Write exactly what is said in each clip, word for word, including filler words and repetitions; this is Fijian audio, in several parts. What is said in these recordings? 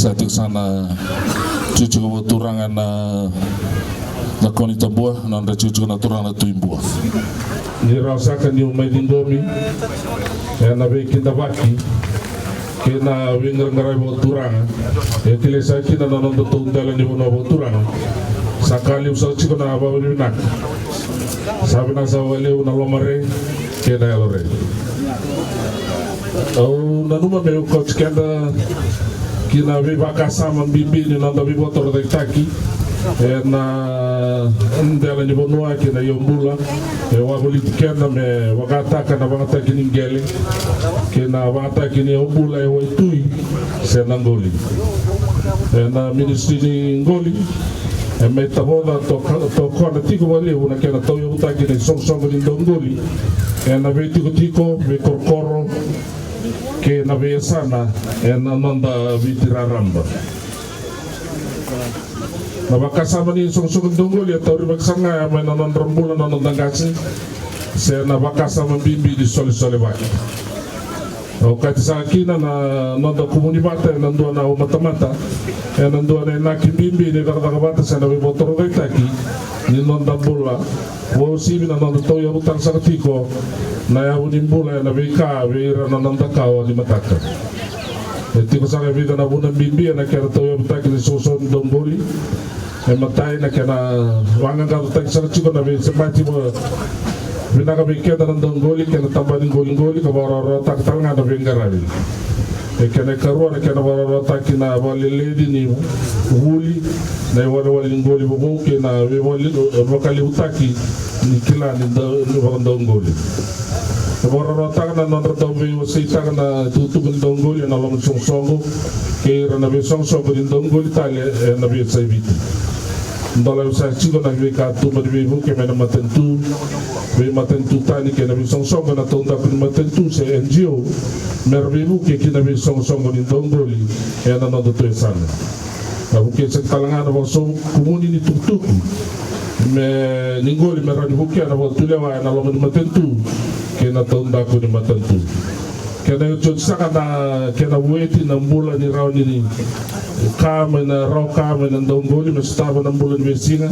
Sa tiko saka na tikotiko vakaturaga na, na Konitabua, na nodra tikotiko na turaga na Tui Bua. Ni rawa saka niu mai ciqomi ena veikidavaki kei na veiqaraqaravi vakaturaga. E kilai saka kina na nodatou dela ni vanua vakaturaga. Sa ka levu saka tiko na vakavinavinaka. Sa vinaka saka vakalevu na lomare kei na yalore. Au nanuma meu kauti keda ki na veivakasama bibi ni noda veivakatorocaketaki ena dela ni vanua kei na iyaubula. E wavoliti keda me vakataka na vagataki ni qele kei na vagataki ni iyaubula e waitui se na qoli. Ena ministry ni qoli e mai tavoca toka, tokona tiko vakalevu na kena tauyavutaki na isoqosoqo ni dauqoli ena veitikotiko, veikorokoro kei na veiyasana ena noda Viti raraba. Na vakasama ni isoqosoqo ni dauqoli e taurivaki sara ga mai na nodra bula na noda qase se na vakasama bibi ni solesolevaki. Okati saka kina na noda kumuni vata ena dua na umatamata, ena dua na inaki bibi ni cakacaka vata se na veivakatorocaketaki ni noda bula, vakauasivi na noda tauyavutaka saka tiko na yavu ni bula ena veika vei ira na noda kawa ni mataka. E tiko saka e vica na vuna bibi ena kena tauyavutaki ni soqosoqo ni dauqoli. E matai, na kena vaqaqacotaki saka tiko na veisemati vinaka vei keda na dauqoli kei na tabana ni qoliqoli, ka vakarawarawataka tale ga na veiqaravi. E kena ikarua, na kena vakarawarawataki na vakaleleci ni vuli, na iwalewale ni qoli vovou kei na veivale-, vakalevutaki ni kila ni da-, ni vakadauqoli. E vakarawarawataka na nodra dau veiwaseitaka na itukutuku ni dauqoli ena loma ni soqosoqo kei ira na veisoqosoqo ni dauqoli tale ena veiyasai Viti. Dola e usa tiko na veikatuba ni veivuke mai na matanitu, veimatanitu tani kei na veisoqosoqo ena taudaku ni matanitu se N G O, mera veivuke ki na veisoqosoqo ni dauqoli ena nodatou yasana. Na vukei saka tale ga na vakasokumuni ni tukutuku me ni qoli me rawa ni vukea na vakatulewa ena loma ni matanitu kei na taudaku ni matanitu. Kena iotioti saka na kena vueti na bula ni rawa ni ka mai na rawa ka mai na dauqoli me sotava na bula ni veisiga,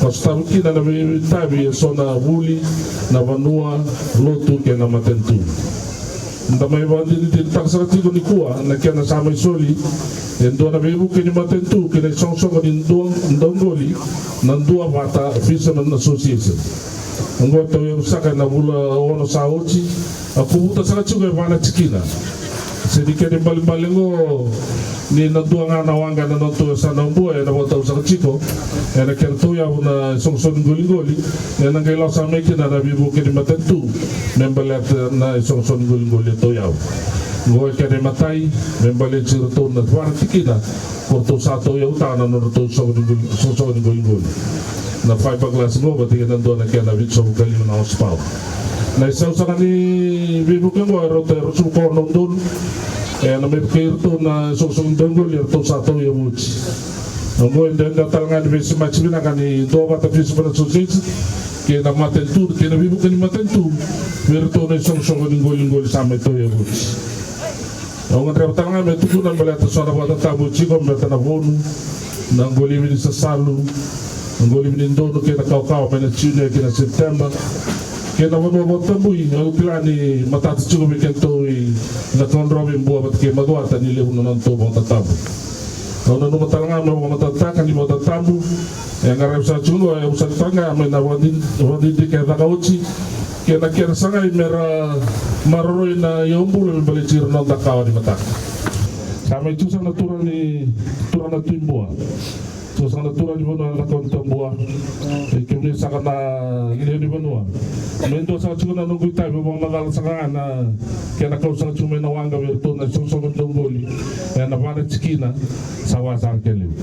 ka sotava kina na veiitavi eso na vuli, na vanua, lotu kei na matanitu. Da mai vakadinadinataka saka tiko nikua na kena sa mai soli e dua na veivuke ni matanitu kei na isoqosoqo ni dua, dauqoli, na Duavata Fishermen Association. Oqo e tauyavu saka ena vula ono sa oti, a kovuta saka tiko e va na tikina. Se ni kena ibalebale oqo ni na dua ga na waqa ena nodatou yasana o Bua ena vakatau saka tiko ena kena tauyavu na isoqosoqo ni qoliqoli, ena qai lako saka mai kina na veivuke ni matanitu me baleta na isoqosoqo ni qoliqoli e tauyavu. Oqo e kena imatai me baleti iratou na va na tikina ko ratou sa tauyavutaka na nodratou soqo ni qoli, soqosoqo ni qoliqoli. Na fiberglass oqo vata kei na dua na kena vitusagavulu ka lima na horsepower. Na isau saka ni veivuke oqo e rauta e ruasagavulu ka ono na udolu. Ena mai vukei iratou na soqosoqo ni dauqoli eratou sa tauyavu oti. Oqo e dua tale ga ni veisemati vinaka ni Duavata Fishermen Association kei na matanitu kei na veivuke ni matanitu vei iratou na isoqosoqo ni qoliqoli sa mai tauyavu oti. Au gadreva tale ga me tukuna baleta so na vakatatabu e tiko baleta na vonu, na qolivi ni sasalu, na qolivi ni donu kei na kawakawa mai na June kei na September. Kei na vanua vakatabui, au kila ni matata tiko vei kedatou i Cakaudrove, Bua vata kei Macuata ni levu na nodatou vakatatabu. Au nanuma tale ga meu vakamatatataka ni vakatatabu e qaravi saka tiko oqo, e usaki tale ga mai na vakadidike e caka oti kei na kena sagai mera maroroi na iyaubula me baleti ira na noda kawa ni mataka. Sa mai tu saka na turaga ni, turaga na Tui Bua. Tu saka na turaga ni vanua na Konitabua. E kemuni saka na lewe ni vanua. Me dua saka tiko na noqu itavi, vakamacala saka ga na kena kau saka tiko mai na waqa vei iratou na isoqosoqo ni dauqoli ena va na tikina. Sa vaka saka kena levu.